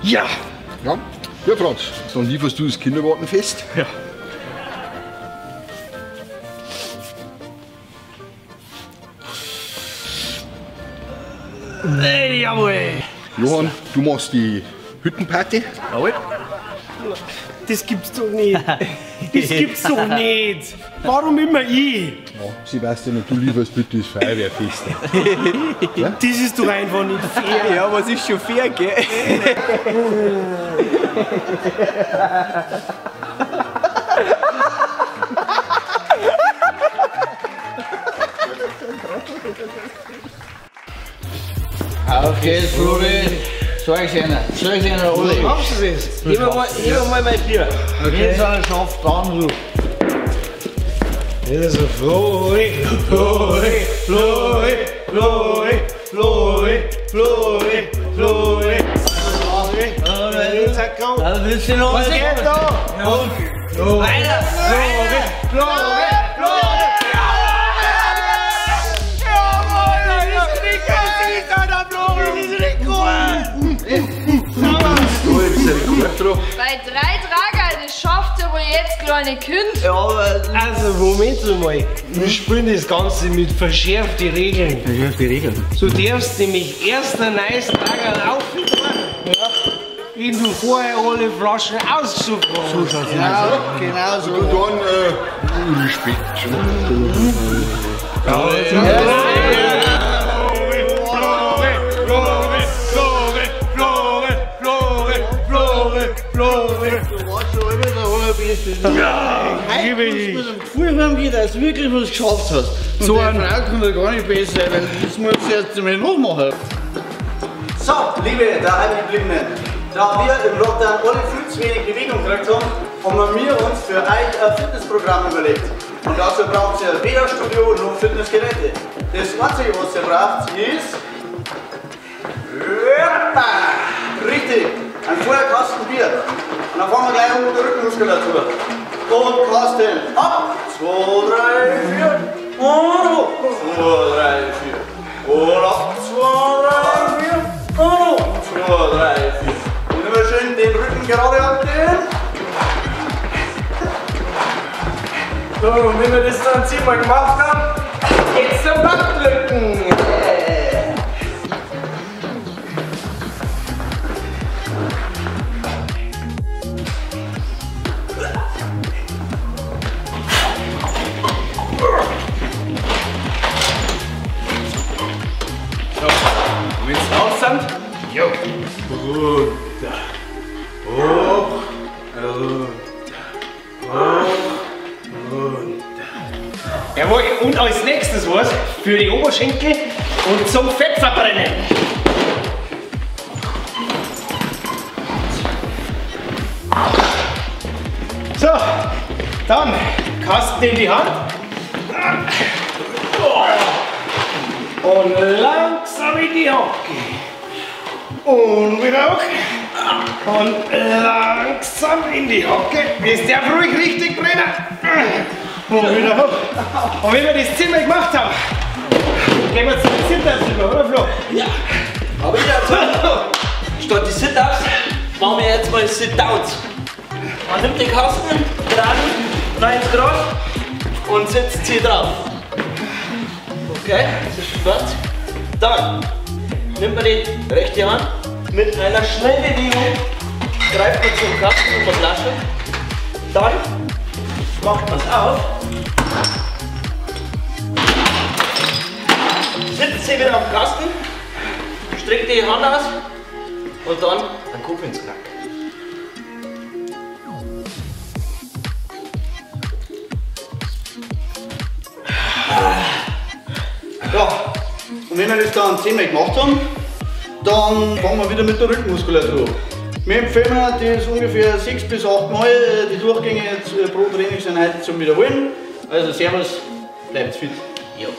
Ja! Ja, ja Franz, dann lieferst du das Kindergartenfest. Ja. Hey, jawohl! Johann, du machst die Hüttenparty. Jawohl. Das gibt's doch nicht. Das gibt's doch nicht. Warum immer ich? Ja, Sebastian, und du lieferst bitte das Feuerwehrfest. Ja? Das ist doch einfach nicht fair. Ja, was ist schon fair, gell? Auf geht's, Flori. Sag ich ihnen alle. Schaffst du das? Gib mir mal mein Bier. Okay. Wenn es einer schafft, dann du. Das ist ein Flori, Flori, Flori, Flori, Flori, Flori, Flori. Was willst du noch? Was geht da? Weiter! Flori, Flori, Flori! Bei 3 Trager, das schafft ja wohl jetzt kleine Kind. Ja, aber also Moment mal, wir spielen das Ganze mit verschärften Regeln. Verschärfte Regeln? Du darfst nämlich erst ein neues Trager aufmachen, ja, wenn du vorher alle Flaschen ausgesucht hast. So schaut's aus. Genau so. Und dann Respekt. Ja, ja, heute musst du mit dem Gefühl heimgehen, dass du wirklich was geschafft hast. Und so eine Frau kann ja gar nicht besser sein, weil das muss ich erst einmal nachmachen. So, liebe Daheimgebliebenen, da wir im Lockdown alle viel zu wenig Bewegung gekriegt haben, haben wir uns für euch ein Fitnessprogramm überlegt. Und dazu braucht ihr weder Studio noch Fitnessgeräte. Das Einzige, was ihr braucht, ist... Richtig, ein voller Kasten Bier. Und dann fangen wir gleich an mit der Rückenmuskulatur. Und Kasten ab. 2, 3, 4. Und hoch. 2, 3, 4. Und ab. 2, 3, 4. Und hoch. 2, 3, 4. Und immer schön den Rücken gerade abdrehen. So, und wenn wir das dann 10-mal gemacht haben, geht's zum Bankdrücken. Jo. Runter. Hoch. Runter. Hoch. Runter. Jawohl, und als nächstes was für die Oberschenkel und zum Fettverbrennen. So, dann Kasten in die Hand. Und langsam in die Hocke. Und wieder hoch. Und langsam in die Hocke. Es darf ruhig richtig brennen. Und wieder hoch. Und wenn wir das zehnmal gemacht haben, gehen wir zu den Sit-Ups über, oder Flo? Ja. Aber ich dazu, statt die Sit-Ups machen wir jetzt mal Sit-Downs. Man nimmt den Kasten, gerade 90 Grad und setzt sie drauf. Okay, das ist schon passt. Dann nimmt man die rechte Hand mit einer schnellen Bewegung, greift man zum Kasten und der Flasche. Dann macht man es auf, sitzt sie wieder am Kasten, streckt die Hand aus und dann ein Kopf ins Knack. Ja, und wenn wir das dann 10-mal gemacht haben, dann fangen wir wieder mit der Rückenmuskulatur an. Wir empfehlen das ungefähr 6 bis 8 Mal die Durchgänge pro Trainingseinheit zum Wiederholen. Also Servus, bleibt fit. Jo.